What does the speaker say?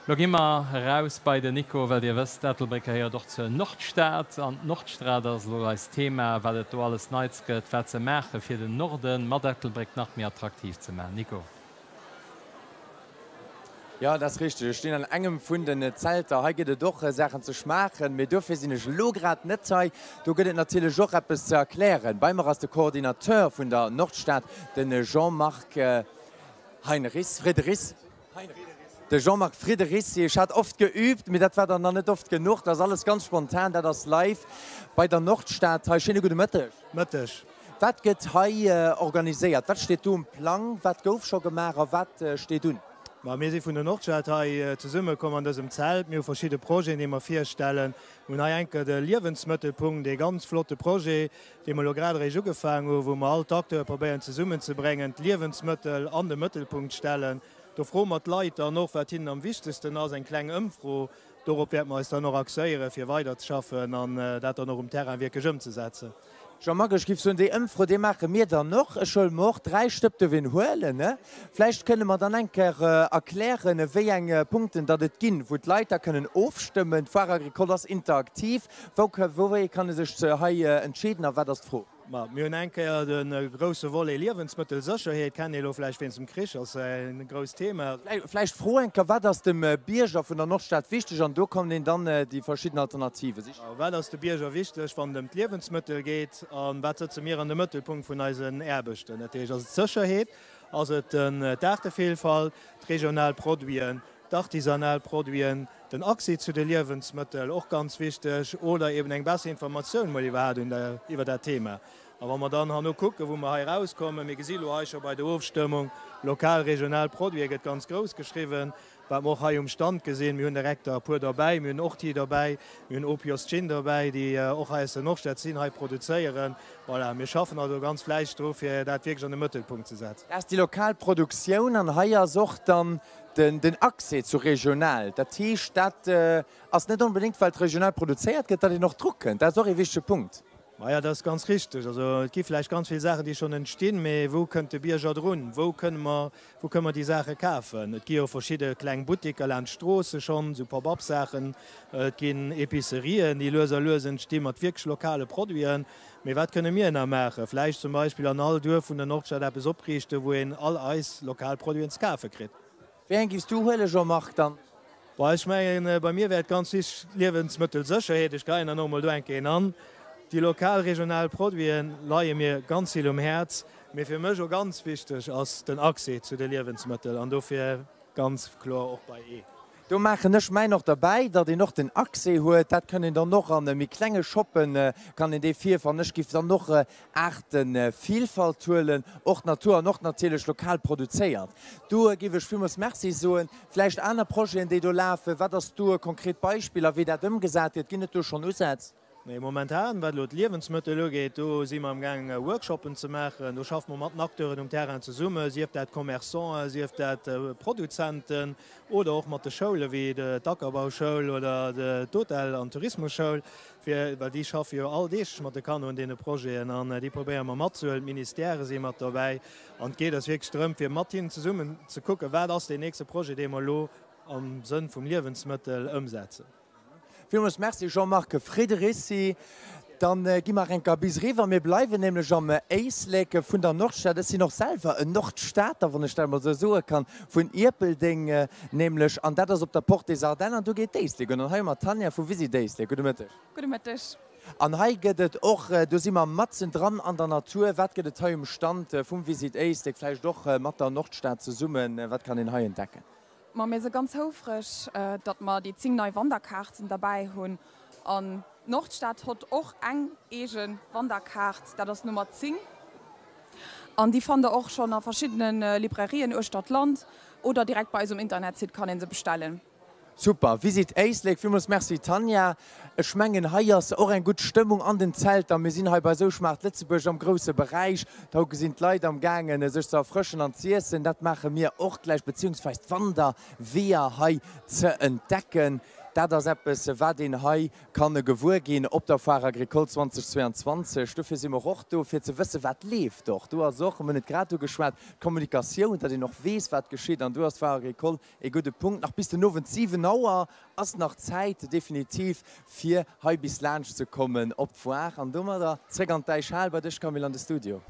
Lo gi mer eraus bei den Nico, well Dir wësst, Ettelbréck gehéiert och zur Nordstad an d'Nordstrad ass elo eist Thema, wat et do alles Neits gëtt, wat se maache fir den Norden mat Ettelbréck nach méi attraktiv ze maachen. Nico. Jo, dat ass richteg. Ech stinn an engem vun den Zelter. Hei gëtt et och Saachen ze schmaachen, mee dofir sinn ech elo grad net hei. Do gëtt et natierlech och eppes ze erklären. Bei mer ass de Coordinateur vun der Nordstad, de Jean-Marc Heinrichs, Friedrichs. De Jean-Marc Friederici, Ech hat oft geübt, mee dat war dann nach net oft genuch. Dat ass alles ganz spontan, dat ass live bei der Nordstad hei. Schéine gudde Mëtteg. Mëtteg. Wat gëtt hei organiséiert? Wat steet do um Plang? Wat gouf scho gemaach a wat steet un? Ma mir si vun der Nordstad hei zesummekomm an dësem Zelt. Mir hu verschidde Projeten, déi mer virstellen. Mir hunn hei enker de Liewensmëttelpunkt, ee ganz flotte Projet, dee mer elo grad eréischt ugefaangen hu, wou mer all d'Acteure probéieren zesummenzebréngen, d'Liewensmëttel an de Mëttelpunkt stellen. Do froe mer d'Leit dann och, wat hinnen am wichtegsten ass, eng kleng Ëmfro. Dorop wäerte mer eis dann och axéieren, fir weiderzeschaffen an dat dann och um Terrain wierklech ëmzesetzen. Jean-Marc, ech géif soen, déi Ëmfro, déi maache mir dann och. Ech huele mer och 3 Stëpp, duerf een huelen, ne? Vläicht kënne mer dann eng Kéier erklären, wéi eng Punkten datt et ginn, wou d'Leit da kënnen ofstëmmen. D'Foire agricole ass interaktiv. Wou, wéi kann e sech hei entscheeden a wat ass d'Fro? Ma mir hunn eng Kéier de grousse Volet Liewensmëttelsécherheet, kennt ee lo vläicht wéinst dem Krich, ass e grousst Thema. Vläicht d'Fro eng Kéier, Wat ass dem Bierger vun der Nordstad wichteg? An do kommen een dann déi verschidden Alternative sichen. Wat ass de Bierger wichteg, wann et ëm d'Liewensmëttel geet? A wat sëtze mir an de Mëttelpunkt vun eisen Aarbechten? Dat heescht, ass et d'Sécherheet, ass et d'Aartevillfalt, d'regional Produiten, d'artisanal Produiten, den Accès zu de Liewensmëttel, och ganz wichteg, oder eben eng besser Informatioun mol iwwerhaapt un der iwwer dat Thema. A wa mer dann herno kucken, wou mer hei erauskommen, mir gesi lo hei scho bei der Ofstëmmung, lokal, regional Produite gëtt ganz grouss geschriwwen, wat mer och hei um Stand gesinn, mir hunn direkt der e puer derbäi, mir hunn Orti derbäi, mir hunn Opios Gin derbäi, déi och hei aus der Nordstad sinn, hei produzéieren. Voilà, mir schaffen also ganz fläisseg dru fir dat wierklech an de Mëttelpunkt ze setzen. Dat ass déi lokal Produktioun an hei ass och dann Den Accès zu regional, dat heescht, dat ass net onbedéngt, well et regional produzéiert gëtt, datt een och dru kënnt. Dat ass och ee wichtege Punkt. Maja, dat ass ganz richteg. Also et gi vläicht ganz vill Saachen, déi schonn entstinn, mee wou kënnt de Bierger drun? Wou kënne mer, wou kënne mer déi Saache kafen? Et gi jo verschidde kleng Butteker laanscht d'Stroosse schonn, esou Pop-up-Saachen. Et ginn Epicerien, déi lues a lues entsti mat wierklech lokale Produiten. Mee wat kënne mir nach maachen? Vläicht zum Beispill an all Duerf vun der Nordstad eppes opriichten, wou een all eis lokal Produiten ze kafe kritt. Wéi eng giffs du huelen, Jean-Marc, dann? Bon, ech mengen, bei mir wär et ganz wichteg d'Liewensmëttelsécherheet. Ech geien dann och emol do eng Kéier an. Déi lokal, regional Produiten leie mir ganz vill um Häerz. Mee fir mech och ganz wichteg ass den Accès zu de Liewensmëttel an dofir ganz kloer och bei E. Do maachen ech mäin och derbäi, datt een och den Accès huet. Dat kann een dann och an méi klenge Shoppen, kann een dee virfannen. Ech géif dann och Aartevielfalt huelen, och Natur an och natierlech lokal produzéiert. Do géif ech villmools Merci soen. Vläicht aner Projeten, déi do lafen. Wat ass do e konkret Beispill a wéi dat ëmgesat gëtt? Ginn et do schonn Usätz? Mee momentan, wat elo d'Liewensmëttel ugeet, do si mer amgaang Workshoppen ze maachen. Do schaffe mer mat den Acteuren um Terrain zesummen, sief dat Commerçanten, sief dat Produzenten oder och mat de Schoule wéi d'Ackerbauschoul oder d'Hotel an Tourismusschoul, fir, well déi schaffe jo alldeeglech mat de Kanner un deene Projeten an déi probéiere mer matzehuelen. D'Ministèrë si mat dobäi an et geet eis wierklech drëm, fir mat hinnen zesummen ze kucken, wat ass deen nächste Projet, dee mer elo am Sënn vum Liewensmëttel ëmsetzen. Villmools Merci Jean-Marc Friederici. Dann gi mer enker bis eriwwer. Mir bleiwen nämlech am Éislek vun der Nordstad. Ech sinn och selwer en Nordstater, wann ech dat emol esou soe kann, vun Ierpeldeng nämlech. An dat ass op der Porte des Ardennes an do geet d'Éislek un. An hei hu mer d'Tanja vu Visit Éislek. Gudde Mëtteg. Gudde Mëtteg. An hei gëtt et och, do si mer matzen dran an der Natur. Wat gëtt et hei um Stand vum Visit Éislek, vläicht och mat der Nordstad zesummen? Wat kann een hei entdecken? Ma mir si ganz houfreg, datt mer déi 10 nei Wanderkaarten derbäi hunn. An d'Nordstad hott och eng eege Wanderkaart, dat ass d'Nummer 10. An déi fannt der och schonn a verschiddene Librairien uechter d'Land oder direkt bei eis um Internetsite kann ee se bestellen. Super, Visit Éislek. Villmools Merci Tanja. Ech mengen hei ass och eng gutt Stëmmung an den Zelter. Mir sinn hei bei Sou schmaacht Lëtzebuerg am grousse Beräich. Do gesinn d'Leit am gaangen sech ze erfrëschen an z'iessen. Dat maache mir och gläich, beziehungsweis d'Wanderweeër hei ze entdecken. Dat ass eppes, wat een hei kann gewuer ginn op der Foire Agricole 2022. Dofir si mer och do, fir ze wëssen, wat leeft och. Do ass och, mir hunn et grad ugeschwat, d'Kommunikatioun, datt een och weess, wat geschitt. An do ass d'Foire Agricole ee gudde Punkt. Nach bis den Owend 7 Auer ass nach Zäit definitiv, fir hei bis laanscht ze kommen op d'Foire. An domadder zréck an d'Däichhal bei dech, Camille, an de Studio.